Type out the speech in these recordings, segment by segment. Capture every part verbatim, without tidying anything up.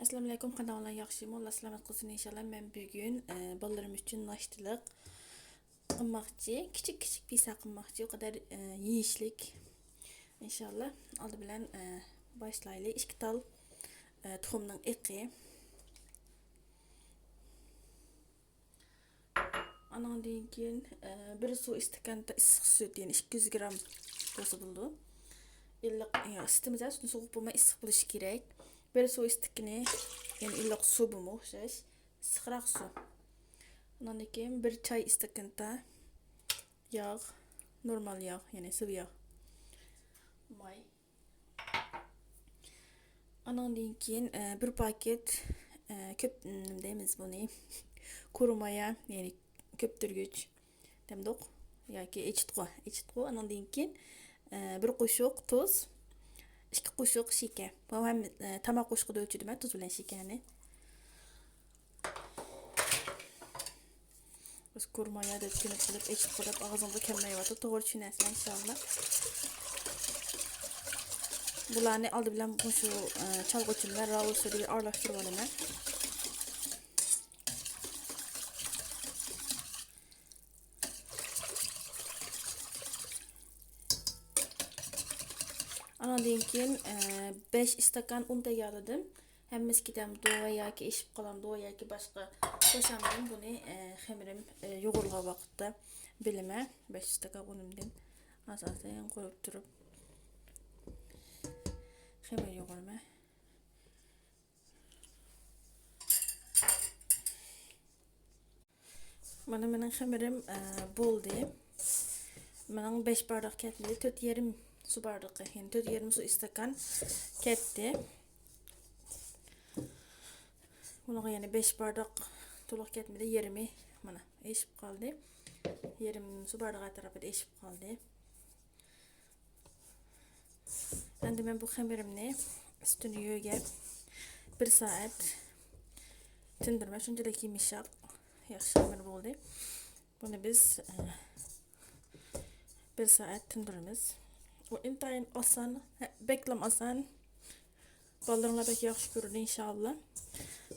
ئەسسالامۇئەلەيكۇم، قانداق ئەھۋالىڭلار، ياخشىمۇ؟ ئاللا سالامەت قىلسۇن ئىنشاللا. مەن بۈگۈن، ئە، بالىلىرىم ئۈچۈن ناشتىلىق قىلماقچى. كىچىك كىچىك پىسا قىلماقچى. ئۇ قەدەر، ئە، يېيىشلىك. ئىنشاللا. ئالدى بىلەن، ئە، باشلايلى. ئىككى تال، ئە، تۇخۇمنىڭ ئېقى. ئانىڭدىن كېيىن، ئە، بىر سۇ ئىستاكاندا ئىسسىق سۈت، يەنى ئىككى يۈز گرام بولسا بولىدۇ. ئىللىق، يا، ئىسسىتىمىز، سۈتنى سوغۇق بولماي، ئىسسىق بولۇشى كېرەك. بىر سۇ ئىستاكىنى، يەنى ئىللىق سۇ بۇمۇ ئوخشاش، ئىسسىقراق سۇ. ئانىڭدىن كېيىن بىر چاي ئىستاكاندا ياغ، نورمال ياغ، يەنى سىۋا ياغ. ماي. ئانىڭدىن كېيىن، ئە، بىر پاكېت، ئە، كۆپ، نېمە دەيمىز بۇنى؟ كۇرۇمايا، يەنى كۆپتۈرگۈچ دەمدۇق ياكى ئېچىتقۇ، ئېچىتقۇ. ئانىڭدىن كېيىن، ئە، بىر قوشۇق تۇز، ئىككى قوشۇق شېكەر. بۇ ھەم، ئە، تاماق قوشۇقىدا ئۆلچىدىمەن تۇز بىلەن شېكەرنى. بىز كۇرۇمايا دەپ كۈنۈپ قىلىپ ئېچىتقۇ دەپ ئاغزىمغا كەلمەيۋاتىدۇ. توغرا چۈشىنەسىلەر ئىنشاللا. بۇلارنى ئالدى بىلەن مۇشۇ، ئە، چالغۇچىم بىلەن راۋۇل سۈرىگە ئارىلاشتۇرۇپ ئالىمەن. ئانىڭدىن كېيىن، ئە، بەش ئىستاكان ئۇن تەييارلىدىم. ھەممىسى كېتەمدۇ ياكى ئېشىپ قالامدۇ ياكى باشقا قوشامدۇ، بۇنى، ئە، خېمىرىم، ئە، يۇغۇرۇلغان ۋاقىتتا بىلىمەن. بەش ئىستاكان ئۇنۇمدىن ئاساسەن قۇرۇپ تۇرۇپ خېمىر يۇغۇرىمەن. مانا مېنىڭ خېمىرىم، ئە، بولدى. مېنىڭ بەش بارداق كەتمىدى، تۆت يېرىم سۇ باردىقى، يەنى تۆت يېرىم سۇ ئىستاكان كەتتى. بۇنىڭغا يەنە بەش بارداق تولۇق كەتمىدى، يېرىمى مانا ئېشىپ قالدى. يېرىم سۇ بارداق ئەتراپىدا ئېشىپ قالدى. ئەمدى مەن بۇ خېمىرىمنى ئۈستىنى يۆگەپ بىر سائەت تىندۇرىمەن. شۇنچىلىك يۇمشاق، ياخشى خېمىر بولدى. بۇنى بىز، ئە، بىر سائەت تىندۇرىمىز. بۇ ئىنتايىن ئاسان، ھە، بەكلا ئاسان. بالىلىرىڭلار بەك ياخشى كۆرىدۇ ئىنشاللا.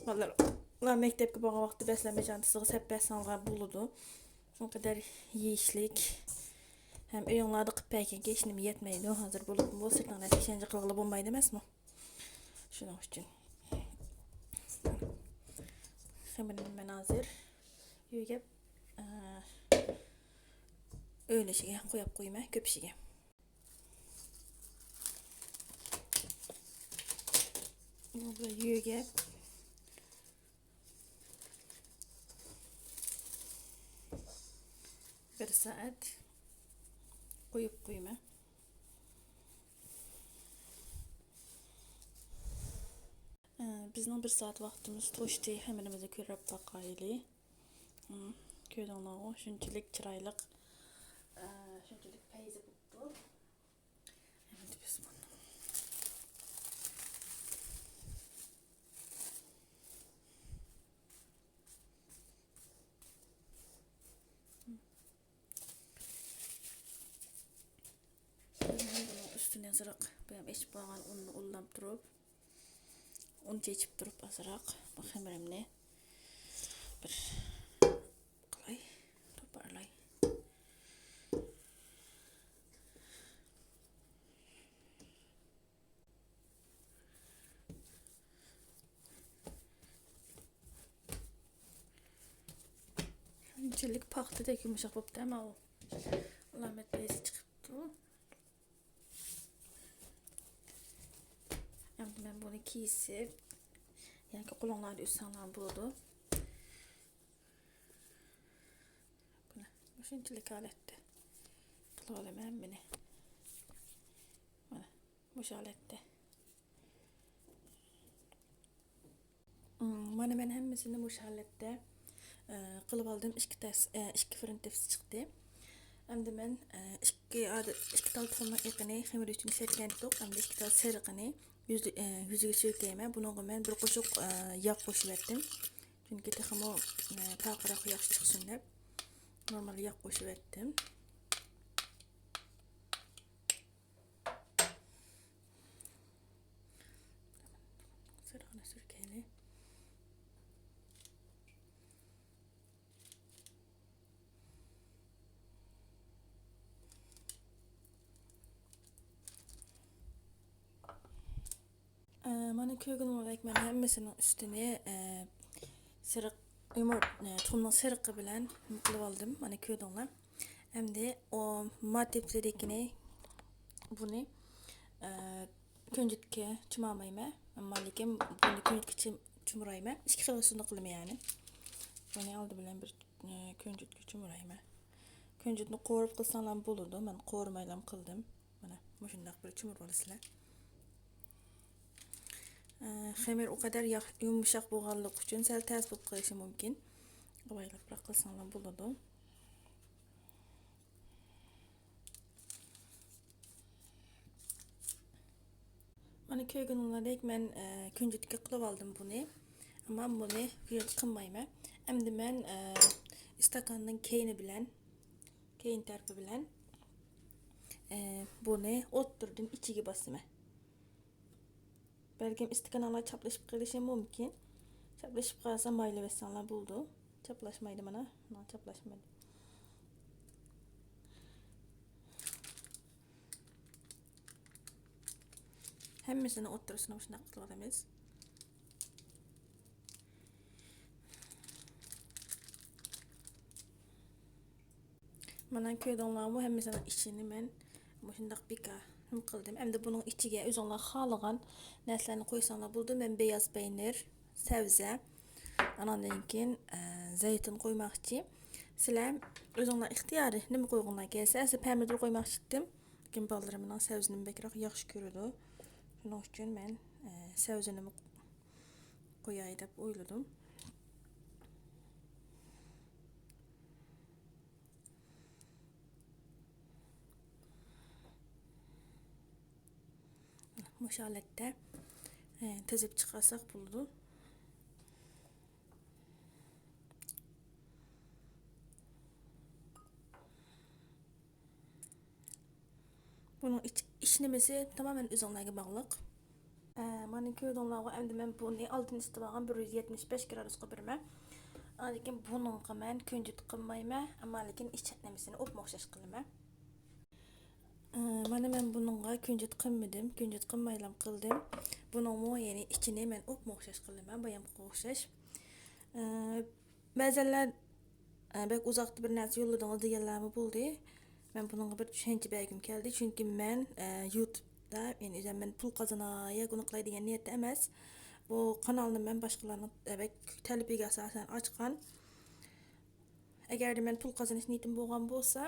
بالىلار مەكتەپكە بارغان ۋاقتىدا دەسلەپمە چانتىسىغا سەپ بەرسەڭلار بولىدۇ. ئۇ قەدەر يېيىشلىك. ھەم ئۆيۈڭلاردا قىلىپ بەرگەنكى ھېچنېمە يەتمەيدۇ. ھازىر بولۇپمۇ سىرتىڭلار پېشەنچە قىلغىلى بولمايدۇ ئەمەسمۇ؟ شۇنىڭ ئۈچۈن. خېمىرنى مەن ھازىر يۆگەپ، ئە، ئۆرلىشىگە قويۇپ قويىمەن، كۆپۈشىگە. بۇنى يۆگەپ بىر سائەت قويۇپ قويىمەن. ئە، بىزنىڭ بىر سائەت ۋاقتىمىز توشتى. خېمىرىمىزنى كۆرۈپ باقايلى. ئىم، كۆردۈڭلارغۇ، شۇنچىلىك چىرايلىق، ئە، شۇنچىلىك پەيزى بوپتۇ. ئەمدى بىز بۇنى بۇنىڭ ئۈستىنى ئازراق بۇيام ئېچىپ قويغان ئۇننى ئۇللاپ تۇرۇپ، ئۇن چېچىپ تۇرۇپ ئازراق بۇ خېمىرىمنى بىر قىلاي، توپارلاي. شۇنچىلىك پاختىدەك يۇمشاق بوپتۇ، ئەمما ئۇ ئالامەت پەيزى چىقىپتۇ. ئەمدى مەن بۇنى كېسىپ ياكى قولۇڭلاردا ئۈزسەڭلار بولىدۇ. مۇشۇنچىلىك ھالەتتە قىلىۋالىمەن ھەممىنى. مانا مۇشۇ ھالەتتە. مانا مەن ھەممىسىنى مۇشۇ ھالەتتە، ئە، قىلىپ ئالدىم. ئىككى تەس-، ئە، ئىككى فرىن تەپسى چىقتى. ئەمدى مەن، ئە، ئىككى ئادە-، ئىككى تال تۇخۇمنىڭ ئېقىنى خېمىر ئۈچۈن سەركەنتۇق. ئەمدى ئىككى تال سېرىقىنى يۈزى-، ئە، يۈزىگە سۈركەيمەن. بۇنىڭغا مەن بىر قوشۇق، ئە، ياغ قوشۇۋەتتىم. چۈنكى تېخىمۇ، ئە، پارقىراق ياخشى چىقسۇن دەپ. نورمال ياغ قوشۇۋەتتىم. سىرىغىنى سۈركەيلى. مانا كۆرگىنىڭىزدەك مەن ھەممىسىنىڭ ئۈستىنى، ئە، سېرىق يۇمۇر-، ئە، تۇخۇمنىڭ سېرىقى بىلەن نېمە قىلىۋالدىم. مانا كۆردۈڭلار. ئەمدى ئۇ مات دېپسىدىكىنى بۇنى، ئە، كۆنجۈتكە چۇمامايمەن. ئەمما لېكىن بۇنى كۆنجۈتكە چىم-، چۇمۇرايمەن. ئىككى خىل ئۇسۇلدا قىلىمەن يەنى. بۇنى ئالدى بىلەن بىر، ئە، كۆنجۈتكە چۇمۇرايمەن. كۆنجۈتنى قورۇپ قىلساڭلار بولىدۇ. مەن قورۇمايلام قىلدىم. مانا مۇشۇنداق بىر چۇمۇرۇۋالىسىلەر. ئە، خېمىر ئۇ قەدەر ياخ-، يۇمشاق بولغانلىقى ئۈچۈن سەل تەس بولۇپ قېلىشى مۇمكىن. ئاۋايلاپراق قىلساڭلار بولىدۇ. مانا كۆرگىنىڭلاردەك مەن، ئە، كۆنجۈتكە قىلىۋالدىم بۇنى. ئەمما بۇنى كۆنجۈت قىلمايمەن. ئەمدى مەن، ئە، ئىستاكاننىڭ كەينى بىلەن، كەينى تەرىپى بىلەن، ئە، بۇنى ئوتتۇرىدىن ئىچىگە باسىمەن. بەلكىم ئىستىكانىڭلار چاپلىشىپ قېلىشى مۇمكىن. چاپلىشىپ قالسا مايلىۋەتسەڭلار بولىدۇ. چاپلاشمايدۇ مانا. مانا چاپلاشمايدۇ. ھەممىسىنى ئوتتۇرىسىنى مۇشۇنداق قىلىۋالىمىز. مانا كۆردۈڭلارمۇ، ھەممىسىنىڭ ئىچىنى مەن مۇشۇنداق بىكار نېمە قىلدىم. ئەمدى بۇنىڭ ئىچىگە ئۆزۈڭلار خالىغان نەرسىلەرنى قويساڭلار بولىدۇ. مەن بىياز پەينىر، سەۋزە، ئاناندىن كېيىن، ئە، زەيتۇن قويماقچى. سىلەر ئۆزۈڭلار ئىختىيارىي نېمە قويغۇڭلار كەلسە، ئەسلى پەمىدۇر قويماقچى ئىدىم. لېكىن بالىلىرىم مېنىڭ سەۋزىنى بەكرەك ياخشى كۆرىدۇ. شۇنىڭ ئۈچۈن مەن، ئە، سەۋزىنىمۇ قوياي دەپ ئويلىدىم. مۇشۇ ھالەتتە، ئە، تىزىپ چىقارساق بولىدۇ. بۇنىڭ ئىچ-، ئىشلىمىسى تامامەن ئۆزۈڭلارغا باغلىق. ئە، مانا كۆردۈڭلارغۇ، ئەمدى مەن بۇنى ئالدىن ئىسىتىپ ئالغان بىر يۈز يەتمىش بەش گرادۇسقا بېرىمەن. ئاندىن كېيىن بۇنىڭغا مەن كۆنجۈت قىلمايمەن، ئەمما لېكىن ئىچ چەتنىمىسىنى ئوپمۇ ئوخشاش قىلىمەن. ئە، مانا مەن بۇنىڭغا كۆنجۈت قىلمىدىم، كۆنجۈت قىلمايلام قىلدىم. بۇنىڭمۇ يەنى ئىچىنى مەن ئوپمۇ ئوخشاش قىلىمەن، بايامقىغا ئوخشاش. ئە، بەزەنلەر، ئە، بەك ئۇزاقتا بىر نەرسە يوللىدىڭىز دېگەنلەرمۇ بولدى. مەن بۇنىڭغا بىر چۈشەنچە بەرگۈم كەلدى، چۈنكى مەن، ئە، يۇتۇبتا، يەنى ئۆزۈم مەن پۇل قازىناي ياكى ئۇنى قىلاي دېگەن نىيەتتە ئەمەس. بۇ قانالنى مەن باشقىلارنىڭ، ئە، بەك تەلىپىگە ئاساسەن ئاچقان. ئەگەردە مەن پۇل قازىنىش نىيىتىم بولغان بولسا،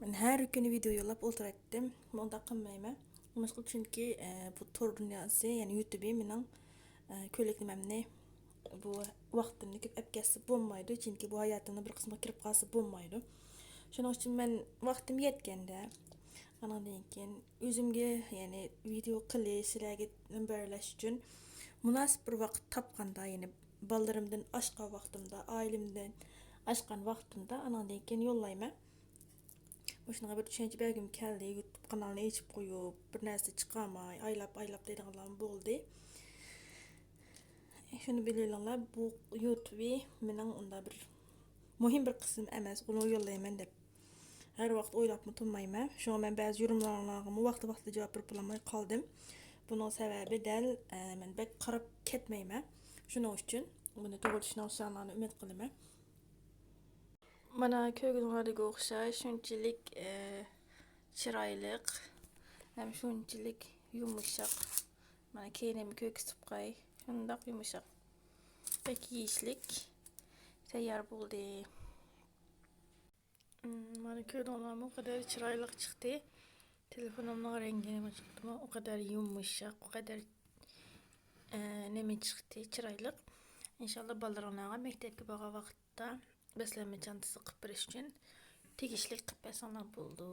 مەن ھەر كۈنى ۋىدېئو يوللاپ ئولتۇراتتىم. مەن ئۇنداق قىلمايمەن. نېمىشقا؟ چۈنكى، ئە، بۇ تور دۇنياسى، يەنى يۇتۇبى مېنىڭ، ئە، كۆيلەك نېمەمنى، بۇ ۋاقتىمنى كۆپ ئەپ كەتسە بولمايدۇ. چۈنكى بۇ ھاياتىمنىڭ بىر قىسمىغا كىرىپ قالسا بولمايدۇ. شۇنىڭ ئۈچۈن مەن ۋاقتىم يەتكەندە، ئاناندىن كېيىن ئۆزۈمگە، يەنى ۋىدېئو قىلىش، سىلەرگە مۇنبەرلەش ئۈچۈن مۇناسىپ بىر ۋاقىت تاپقاندا، يەنى بالىلىرىمدىن ئاشقان ۋاقتىمدا، ئائىلەمدىن ئاشقان ۋاقتىمدا، ئاناندىن كېيىن يوللايمەن. مۇشۇنىڭغا بىر چۈشەنچە بەرگۈم كەلدى. يۇتۇب قانالنى ئېچىپ قويۇپ، بىر نەرسە چىقارماي، ئايلاپ، ئايلاپ دەيدىغانلارمۇ بولدى. شۇنى بىلىۋېلىڭلار، بۇ يۇتۇبى مېنىڭ ئۇنداق بىر مۇھىم بىر قىسمىم ئەمەس، ئۇنى يوللايمەن دەپ ھەر ۋاقىت ئويلاپمۇ تۇرمايمەن. شۇڭا مەن بەزى يورۇملارغىمۇ ۋاقتى-ۋاقتىدا جاۋاب بېرىپ بولالماي قالدىم. بۇنىڭ سەۋەبى دەل، ئە، مەن بەك قاراپ كەتمەيمەن. شۇنىڭ ئۈچۈن بۇنى توغرا چۈشىنىۋالىشىڭلارنى ئۈمىد قىلىمەن. مانا كۆرگىنىڭلاردىكىگە ئوخشاش، شۇنچىلىك، ئە، چىرايلىق ھەم شۇنچىلىك يۇمشاق. مانا كەينىمنى كۆرسىتىپ قوياي. شۇنداق يۇمشاق. بەك يېيىشلىك تەييار بولدى. مم، مانا كۆردۈڭلارمۇ، ئۇ قەدەر چىرايلىق چىقتى. تېلېفونۇمنىڭ رەڭگى نېمە چىقتىمۇ، ئۇ قەدەر يۇمشاق، ئۇ قەدەر، ئە، نېمە چىقتى، چىرايلىق. ئىنشاللا بالىلىرىڭلارغا مەكتەپكە بارغان ۋاقىتتا بەسلەنمە چانتىسى قىلىپ بېرىش ئۈچۈن تېگىشلىك قىلىپ بەرسەڭلار بولىدۇ.